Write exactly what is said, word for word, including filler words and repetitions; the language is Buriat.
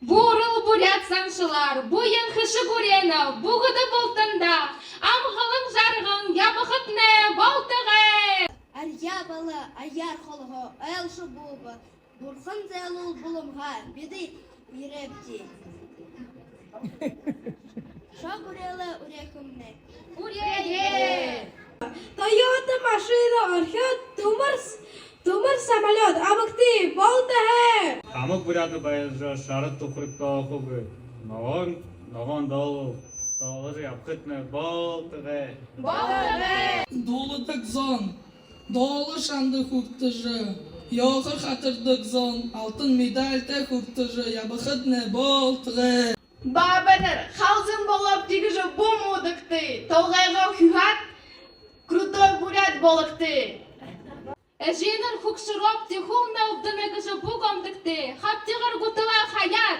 Буурал буряад заншалаар буян хэшэг үреэнэ, бүгэдэ бултанда амгалан жарган ябахатнай болтогой. Арьяа бала аяар холгоо, айлшан бууба, бурхан зайлуул буламга, бидэ ерээбди. Шог үреэлээ үреэхэмнай. Үреэе! Тойота машина орхёод, түмэр с-, түмэр самолёт абагты, болтогой. Хамаг буряадууд баярлажа, шара түхэриг тоохогүй, ногоон, ногоон доол-, доолжо ябахатнай болтогой. Болтогой. Дууладаг зон доолоо шанда хүртэжэ, ёохор хатардаг зон алтан медальтай хүртэжэ ябахатнай болтогой. Баабайнар, халзан болообди гэжэ бү муудагты, толгойгоо хюһаад, крутой буряад бологты. Эжынэр хүгшэрөөбди, хүл нэлдэнэ гэжэ бү гомдогты, хабтагар гуталаа хаяад,